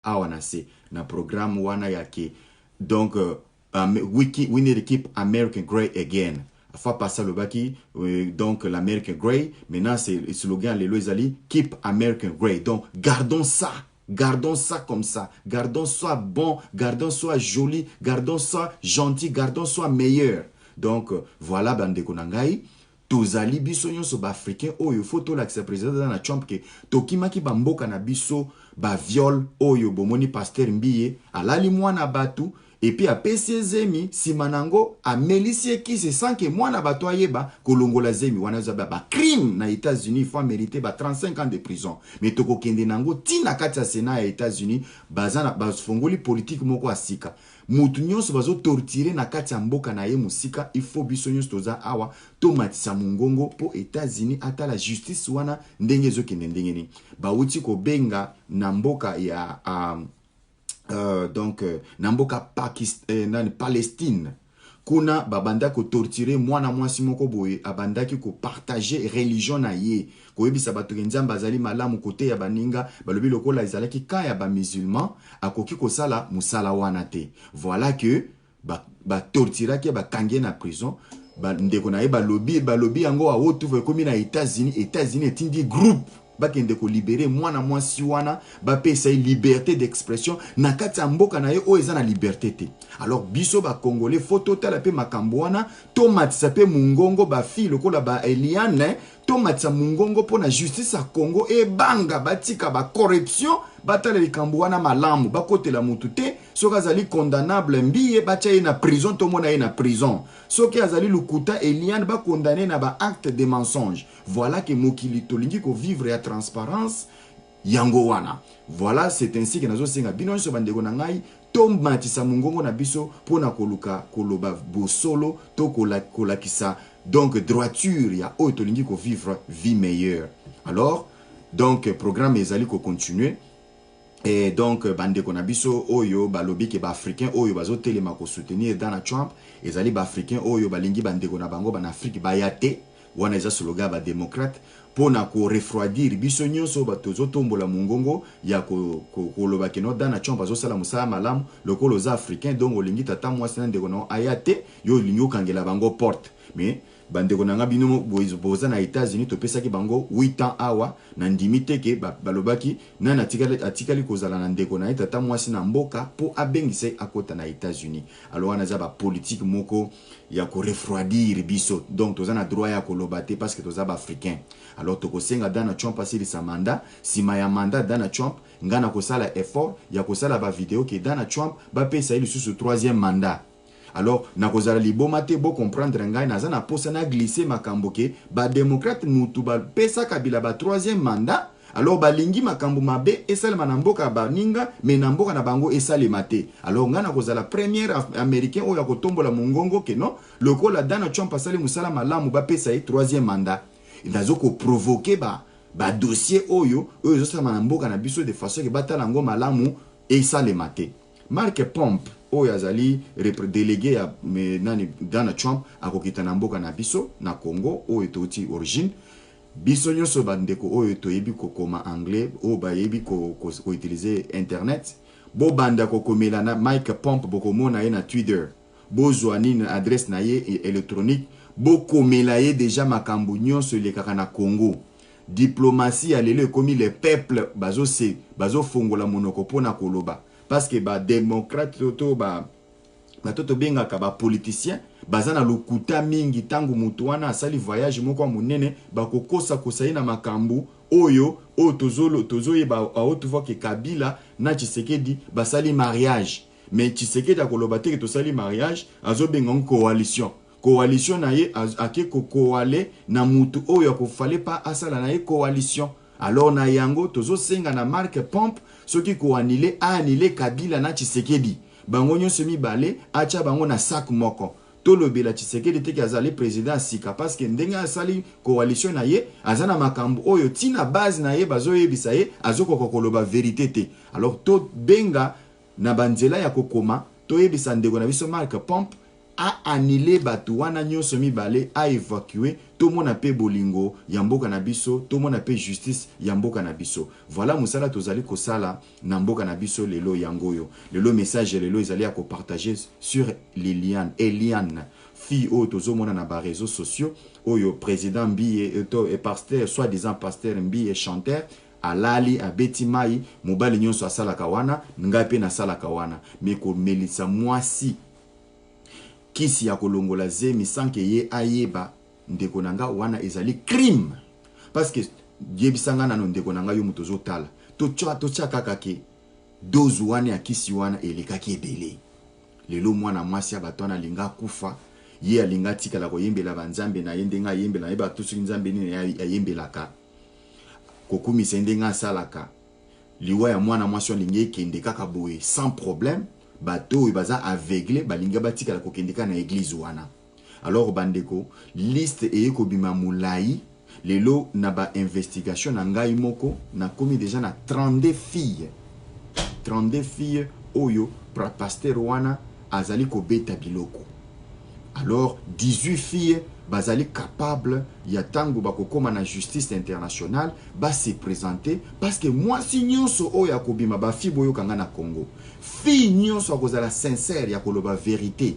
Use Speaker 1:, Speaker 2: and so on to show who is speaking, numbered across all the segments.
Speaker 1: Awa na se na programme wana ya ke donc we need to keep American great again. Fois passé alobaki donc l'American great, maintenant c'est slogan lelo ezali keep American great. Donc gardons ça. Gardons ça comme ça. Gardons ça bon, gardons ça joli, gardons ça gentil, gardons ça meilleur. Donc voilà, bandeko na ngai, tozali biso nyonso baafricain oyo faut tolakisa président Donald Trump ke tokimaki bamboka na biso, baviol oyo bomoni pasteur Mbiye alali mwana bato et puis apesi ye zemi, nsima nango amelisi ye kisi sans que mwana bato ayeba kolongola zemi wana. Eza bacrime na États-Unis, faut mériter ba 35 ans de prison. Mais tokokende nango ntina kati ya Sénat ya États-Unis. Baza na bafongoli politike moko ya sika. Mutu nyonso bazotorturer na kati ya mboka na ye mosika, il faut biso nyonso toza awa tomatisa mongongo mpo États-Unis atala justice wana ndenge ezokende, ndenge nini bawuti kobenga na mboka ya donc na mboka nani, Palestine. Kuna babandaki kotorturer mwana mwasi moko boye, abandaki kopartager religion na ye, koyebisa bato ke Nzambe azali malamu, koteya baninga. Balobi lokola ezalaki ka ya bamusulman, akoki kosala mosala wana te. Voilà que batorturaki ye, bakangi ye na prison. Bandeko na ye balobi yango awotuva ekomi na États-Unis. États-Unis etindi groupe bakende kolibérer mwana mwasi wana, bapesa ye liberté d'expression na kati ya mboka na ye oyo eza na liberté te. Alors biso bacongolais, faut totala mpe makambo wana, tomatisa mpe mongongo. Bafille lokola baEliane, tomatisa mongongo mpo na justice ya Congo ebanga, batika bacorruption, batala likambo wana malamu, bakotela mutu te. Soki azali condamnable Mbiye, batya ye na prison, tomona ye na prison. Soki azali lokuta Eliane, bakondamner na baacte de mensonge. Voilà ke mokili tolingi kovivre ya transparence, yango wana. Voilà, c'est ainsi ke nazosenga bino nyonso, bandeko na ngai, tomatisa mongongo na biso mpona koluka koloba bosolo to kolakisa donc droiture ya oyo tolingi kovivre vie meilleure. Alors donc programme ezali kocontinue. Et donc bandeko na biso oyo balobi ke baafricain oyo bazotelema kosoutenir Donald Trump ezali baafricain oyo balingi bandeko na bango bana Afrique baya te, wana eza slogan ya badémocrate mpona korefroidir biso nyonso bato tozotombola mongongo ya koloba ke no, Donald Trump azosala mosala malamu. Lokola oza africain, donc olingi tata mwasi na ndeko na yo aya te, yo olingi okangela bango porte. Mais bandeko na nga, bino boza na États-Unis, topesaki bango 8 ans awa. Na ndimi te ke balobaki nani atikali kozala na ndeko na ye tata mwasi na mboka mpo abengisa ye akota na États-Unis. Alors wana eza bapolitike moko ya korefroidir biso. Donc toza na droit ya koloba te parce que toza baafricain. Alors tokosenga Donald Trump asilisa mandat. Nsima ya mandat Donald Trump, ngai na kosala effort ya kosala bavideo ke Donald Trump bapesa ye lisusu troisième mandat. Alors nakozala liboma te, bocomprendre ngai. Naza na posa na glisse makambo ke badémocrate mutu bapesa Kabila ba troisième mandat. Alors balingi makambo mabe esalema na mboka ya baninga, mais na mboka na bango esalema te. Alors ngai nakozala première américain oyo akotombola mongongo ke non, lokola Donald Trump asali mosala malamu, bapesa ye troisième mandat. Nazo koprovoquer ba badossier oyo ezosalema na mboka na biso de façon ke batala yango malamu, esalema te. Mark Pomp oyo azali délégué ya nani, Donald Trump, akokita na mboka na biso na Congo oyo touti origine. Biso nyonso bandeko oyo toyebi kokoma anglais, oyo bayebi koutiliser internet, bobanda kokomela na Mike Pomp. Bokomona ye na Twitter, bozwa nini, adresse na ye électronique, bokomela ye déjà makambo nyonso elekaka na Congo. Diplomatie ya lelo ekomi le peuple bazose bazofongola monoko mpona koloba, parce que badémocrate to ba bato tobengaka bapoliticien baza na lokuta mingi. Ntango motu wana asali voyage moko ya monene, bakokosakosa ye na makambo oyo tozoyeba aotuvoa ke Kabila na Tshisekedi basali mariage. Mais Tshisekedi akoloba te ke tosali mariage, azobenga ngo coalition. Coalition na ye ake kokoale na mutu oyo akofale pa asala na ye coalition. Alors na yango tozosenga na Mark Pomp, soki koannuler, aannuler Kabila na Tshisekedi, bango nyonso mibale, atya bango na sac moko. Tolobela Tshisekedi te ke azali président ya sika, parce que ndenge asali coalition na ye, aza na makambo oyo ntina base na ye bazoyebisa ye, azokoka koloba vérité te. Alors tobenga na banzela ya kokoma, toyebisa ndeko na biso Mark Pomp Aannuler bato wana nyonso mibale, aévacuer. Tomona mpe bolingo ya mboka na biso, tomona mpe justice ya mboka na biso. Voilà mosala tozali kosala na mboka na biso lelo. Yango oyo lelo, message lelo ezali ya kopartager sur Liliane, Eliane, fille oyo tozomona na baréseaux sociaux, oyo président Mbiye to pasteur, soi-disant pasteur Mbiye, chanteur, alali, abeti mai. Mobali nyonso asalaka wana, ngai mpe nasalaka wana. Me komelisa mwasi kisi ya kolongola zemi sans que ye ayeba, ndeko na nga, wana ezali crime. Parce que yebisa nga nano, ndeko na ngai, yo moto ozotala, totya kaka ke dose wana ya kisi wana elekaki ebele. Lelo mwana mwasi ya bato wana alinga akufa. Ye alinga atikala koyembela banzambe na ye ndenge ayembela. Nayeba to soki nzambe nini ayembelaka, kokumisa ye ndenge asalaka. Liwa ya mwana mwasi alingi ekende kaka boye sans problème. Bato oyo baza aveugle balingi batikala kokende kaka na église wana. Alors bandeko, liste eye kobima molai lelo. Na bainvestigation na ngai moko, nakomi déjà na 32 filles, 32 filles oyo pasteur wana azali kobeta biloko. Alors 18 filles bazali capable ya ntango bakokóma na justice internationale, base présenter. Parce que mwasi nyonso oyo akobima, bafille, boyokanga, na Congo, fille nyonso akozala sincère ya koloba vérité,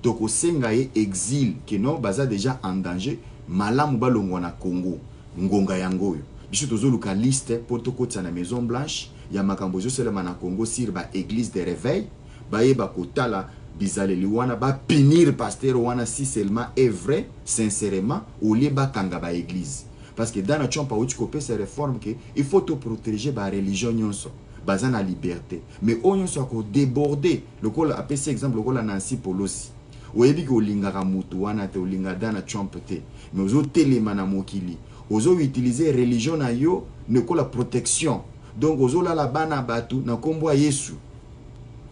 Speaker 1: tokosenga ye exil, ke non, baza déjà en danger, malamu balongwa na Congo. Ngonga yango oyo biso tozoluka liste mpo tokotisa na Maison Blanche ya makambo ezosalema na Congo sur baéglise de réveil. Bayeba kotala bizaleli wana, bapunir pasteur wana si seulement est vrai sincèrement, au lieu bakanga baéglise. Parce que Donald Trump awuti kopesa réforme ke il faut toprotéger bareligion nyonso, baza na liberté. Mais oyo nyonso akodéborde, lokola apesi exemple lokola Nancy Pelosi, oyebi ke olingaka mutu wana te, olinga Donald Trump te, mais ozotelema na mokili, ozoutiliser religion na yo lokola protection. Donc ozolala bana bato na nkombo ya Yesu.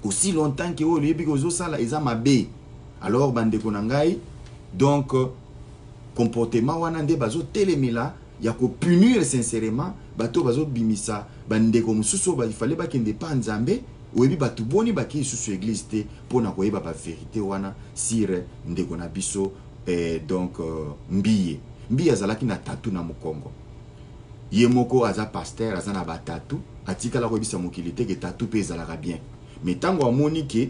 Speaker 1: Aussi longtemps ke oyo oyebi ke ozosala eza mabe. Alors bandeko na ngai, donc comportement wana nde bazotelemela ya kopunir sincèrement bato bazobimisa bandeko mosusu oyo bafale bakende pa Nzambe. Oyebi bato boni bakei lisusu église te mpona koyeba bavérité wana sur ndeko na biso donc Mbiye. Mbiye azalaki na tattoo na mokongo. Ye moko aza pasteur, aza na batattoo. Atikala koyebisa mokili te ke tattoo mpe ezalaka bien. Mais ntango amoni ke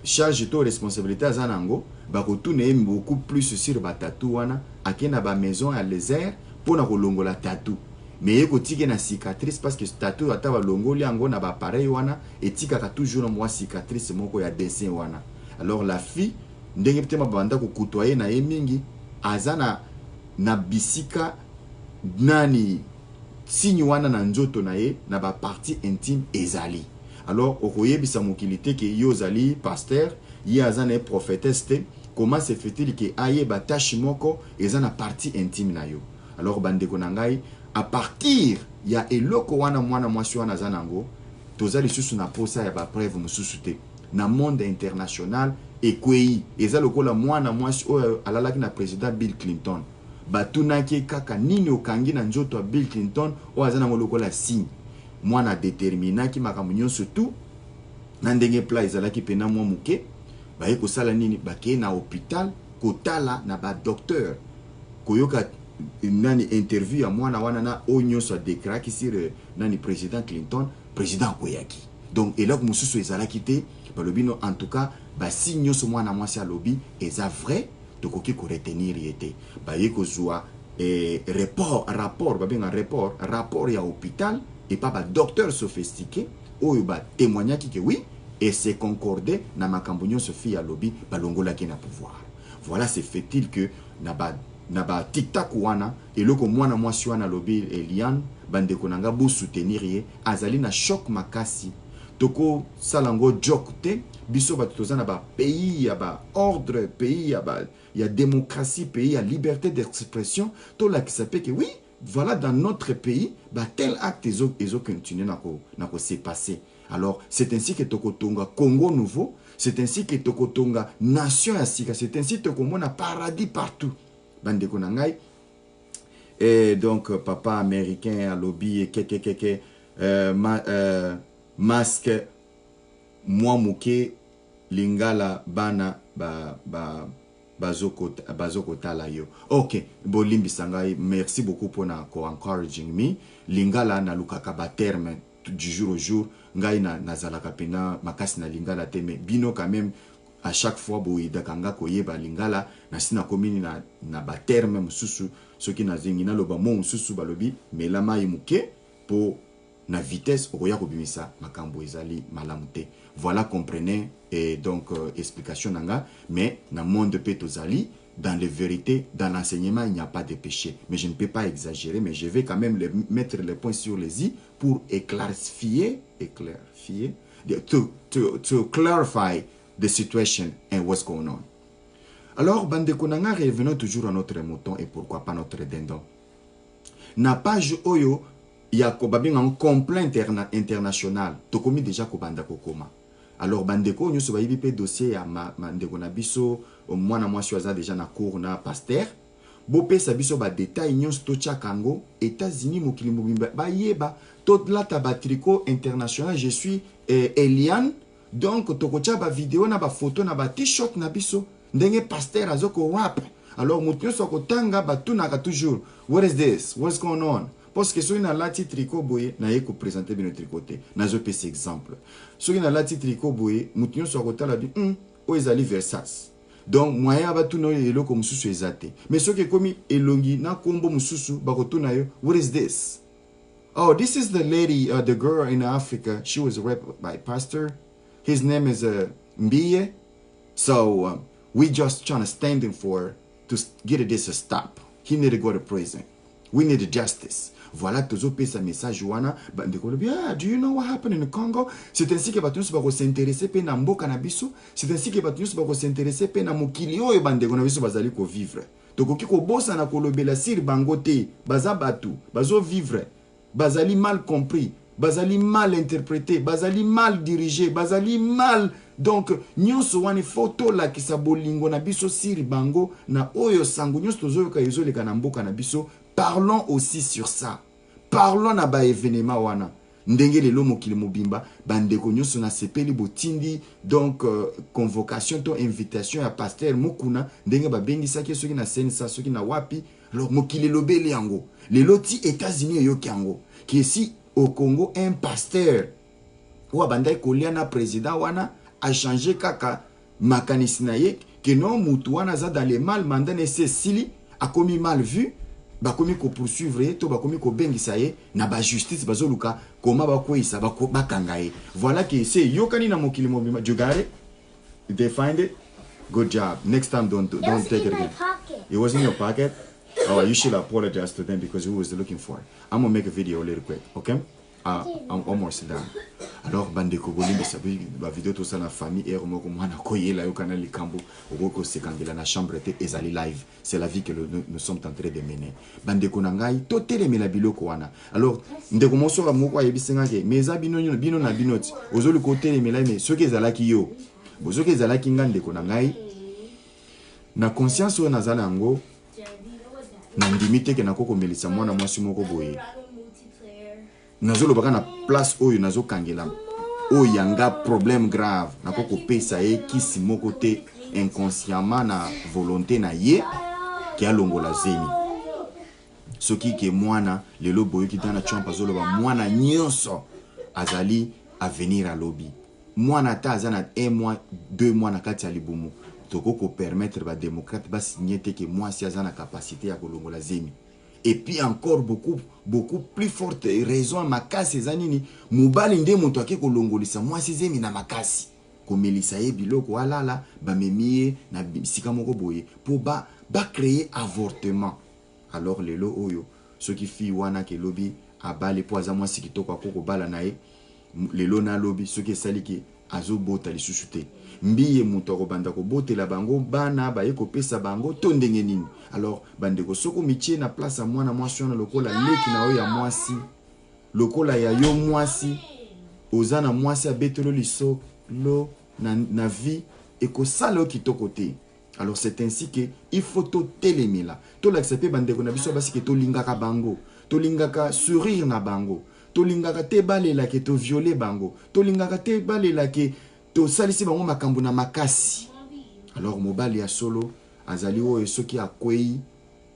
Speaker 1: charge to responsabilité aza nango, bakotuna ye beaucoup plus sur batattoo wana, ake na bamaison ya laser mpona kolongola tattoo. Mais ye kotika na cicatrice, parce que tattoo, ata balongoli yango na baappareil wana, etikaka toujours na mwa cicatrice moko ya dessin wana. Alors la fille, ndenge mpe babanda kokutwa ye na ye mingi, aza na bisika nani signe wana na nzoto na ye, na bapartie intime ezali. Alors okoyebisa mokili te ke yo ozali pasteur, ye aza na ye prophétesse te. Comment se fait-il ke ayeba tache moko eza na partie intime na yo? Alors bandeko na ngai, à partir ya eloko wana mwana mwasi wana aza nango, toza lisusu na posa ya bapreuve mosusu te. Na monde international ekwei. Eza lokola mwana mwasi oyo alalaki na président Bill Clinton. Batunaki kaka: "Nini okangi na nzoto ya Bill Clinton oyo aza nango lokola signe?" Mwana adeterminaki makambo nyonso tu na ndenge pla ezalaki mpena mwa moke. Baye kosala nini? Bakei na hôpital kotala na badocteur, koyoka nani interview ya mwana wana na oyo nyonso adéclaraki sur nani président Clinton. Président akweyaki. Donc eloko mosusu ezalaki te. Balobi no, en tout cas basigne nyonso mwana mwasi alobi eza vrai, tokoki koretenir ye te. Baye kozwa rapport, babenga rapport ya hôpital epa badocteur sophistiqué oyo batémoignaki ke oui, et se concorde na makambo nyonso fille alobi. Balongolaki na pouvoir. Voilà, se fait-il que na ba tiktak wana, eloko mwana mwasi wana alobi, Eliane, bandeko na nga, bosoutenir ye. Azali na choc makasi. Tokosala yango joke te. Biso bato toza na bapays ya baordre, pays ya démocratie, pays ya liberté d'expression, tolakisa mpe ke oui, voilà, dans notre pays batel acte ezocontinue na kose passer. Alors c'est ainsi que tokotonga Congo nouveau, c'est ainsi que tokotonga nation ya sika, c'est ainsi tokomona paradis partout, bandeko na ngai. Et donc papa américain alobi kekekeke masque mwa moke lingala bana. ba, ba bazokotala yo. Ok, bolimbisa ngai, merci beaucoup mpona ko-encouraging me. Lingala, nalukaka baterme du jour au jour. Ngai nazalaka mpena makasi na lingala te, mais bino quand même, à chaque fois boyedaka nga koyeba lingala. Nasi nakomi na baterme mosusu. Soki nazengi naloba mo mosusu, balobi mela mai moke mpo na vitesse okoya kobimisa makambo ezali malamu te. Voilà, comprenez. Et donc explication na nga. Mais na monde mpe tozali dans les vérités, dans l'enseignement, il n'y a pas de péché, mais je ne peux pas exagérer, mais je vais quand même mettre les points sur les i pour éclaircier, éclaircier, to clarify the situation and what's going on. Alors, bandeko na nga, revenons toujours à notre mouton et pourquoi pas notre dindon. Na page oyo ya babenga complot international, tokomi déjà kobanda kokoma. Alors bandeko nyonso bayebi mpe dossier ya ndeko na biso, mwana mwasi oyo aza déjà na cour na pasteur, bopesa biso badetail nyonso, totiaka yango États-Unis, mokili mobimba bayeba. Tolata batricot international, je suis Eliane. Donc tokotia bavideo na bafoto na bat-shirt na biso ndenge pasteur aza korap. Alors moto nyonso akotanga, batunaka toujours: "What is this? What's going on?" Parce que soki nalati tricot boye, naye koprésenter bino tricot te, nazopesa exemple. Soki nalati tricot boye, moto nyonso akotala bi oyo ezali Versace. Donc moyen ya batuna oyo eloko mosusu eza te. Mais soki ekomi elongi na nkombo mosusu, bakotuna yo: "What is this?" "Oh, this is the lady, the girl in Africa. She was raped by pastor. His name is Mbiye. So we just trying to standing for to get this a stop. He need to go to prison. We need justice." Voilà, tozopesa message wana. Bandeko lobi: "Ah, do you know what happened in the Congo?" C'est ainsi que bato nyonso bakos'intéresser mpe na mboka na biso. C'est ainsi que bato nyonso bakos'intéresser mpe na mokili oyo bandeko na biso bazali kovivre. Tokoki kobosana kolobela sur bango te. Baza bato bazovivre, bazali mal compris, bazali mal interprété, bazali mal dirigé, bazali mal. Donc nyonso wana, ifo tolakisa bolingo na biso sur bango. Na oyo sango nyonso tozoyoka ezoleka na mboka na biso, parlons aussi sur ça, parlons na baévénement wana. Ndenge lelo mokili mobimba, bandeko nyonso, nasepeli botindi donc convocation to invitation ya pasteur Mokuna, ndenge babengisaki soki na sensa, soki na wapi. Alors mokili elobeli yango lelo, ti États-Unis eyoki yango kesi au Congo un pasteur oyo abandaki kolia na président wana achange kaka makanisi na ye ke non, mutu wana aza dans le mal, mandat na esi esili, akomi mal vu, bakomi kopoursuivre ye to bakomi kobengisa ye na bajustice, bazoluka koma bakweyisa, bakanga ye. Voilà ke se eyokani na mokili mobimba. You got it? They find it? Good job. Next time, don't
Speaker 2: It
Speaker 1: don't
Speaker 2: was
Speaker 1: take
Speaker 2: in
Speaker 1: it
Speaker 2: my
Speaker 1: again.
Speaker 2: pocket.
Speaker 1: It was in your pocket? Oh, you should apologize to them because who was looking for it. I'm gonna make a video a little quick, okay? I'm almost done. Alors bandeko, bolimbisa bavideo tosala na famille. Ere moko mwana koyela yoka na likambo, okoki kosekangela na chambre te, ezali live. C'est la vie que nous sommes en train de mener. Bandeko na ngai, totelemela biloko wana. Alors ndeko mosoka moko ayebisi nga ke mais eza bino, bino na bino ti ozoluka otelemela. Mais soki ezalaki yo bo, soki ezalaki nga, ndeko na ngai, na conscience oyo naza na yango, nandimi te ke nakoki komelisa mwana mwasi moko boye. Nazolobaka na place oyo nazokangela oyo yanga problème grave, nakoki kopesa ye kisi moko te inconsciemment na volonté na ye ke alongola zemi. Soki ke mwana lelo, boyoki Donald Trump azoloba mwana nyonso azali avenir. Alobi mwana ata aza na 1 mois, 2 mois na kati ya libumu, tokoki kopermettre badémocrate basigne te ke mwasi aza na capacité ya kolongola zemi. Et puis encore, beaucoup beaucoup plus forte raison ya makasi eza nini? Mobali nde moto ake kolongolisa mwasi zemi na makasi, komelisa ye biloko, alala, bamemi ye na bisika moko boye mpo bacréer ba avortement. Alors lelo oyo, soki fille wana kelobi abali mpo aza mwasi kitoko, ako kobala na ye lelo nalobi, soki esali ke azobota lisusu te, Mbiye moto akobanda kobotela bango bana, baye kopesa bango to ndenge nini? Alors bandeko, soki omitie na place ya mwana mwasi wana, lokola leki na yo ya mwasi, lokola ya yo mwasi, oza na mwasi abetelo lisolo na vie, ekosala yo kitoko te. Alors c'est ainsi que il faut totelemela, tolakisa mpe bandeko na biso basi ke tolingaka bango, tolingaka sourire na bango, tolingaka te balelake toviole bango, tolingaka te balelake tosalisi bango makambo na makasi. Alors mobali ya solo azali oyo soki akwei,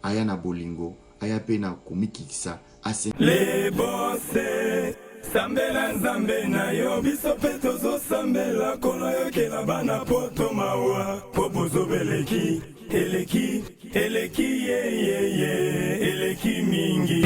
Speaker 1: aya na bolingo, aya mpe na komikitisa ase.
Speaker 2: Lebose, sambela Nzambe na yo, biso mpe tozosambela kono yokela bana poto mawa, mpo bozoba eleki, eleki, eleki, yeyeye, eleki mingi.